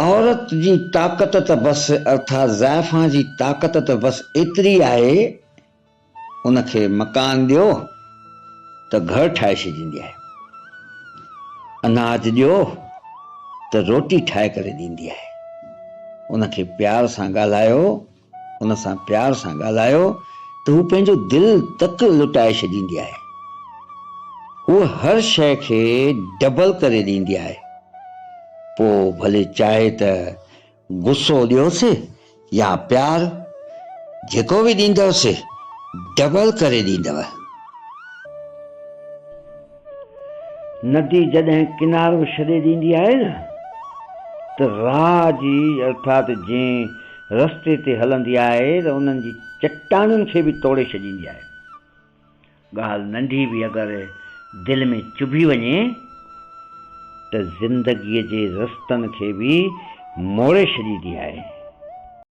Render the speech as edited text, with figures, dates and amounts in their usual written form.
عورت جي طاقت ته بس ارٿات زائفان جي طاقت ته بس ايتري آهي ان کي مڪان ڏيو ته گهر ٺاهي ڇڏيندي آهي. اناج ڏيو ته روٽي ٺاهي ڪري ڏيندي آهي. ان کي پيار سان ڳالهايو، ان سان پيار سان ڳالهايو ته هو پنهنجو دل تڪ لٽائي ڇڏيندي آهي. هوء هر شيء کي ڊبل ڪري ڏيندي آهي. پوء ڀلي چاهي ته غصو ڏيوس يا پيار، جيڪو به ڏيندؤس ڊبل ڪري ڏيندؤ. ندي جڏهن ڪنارو ڇڏي ڏيندي آهي نه ته راهه جي ارٿات جنهن رستي تي هلندي آهي ته انهن جي چٽانن کي به توڙي ڇڏيندي آهي. ڳالهه ننڍي به اگر دل ۾ چڀي وڃي ته زندگيء جي رستن کي به موڙي ڇڏيندي آهي.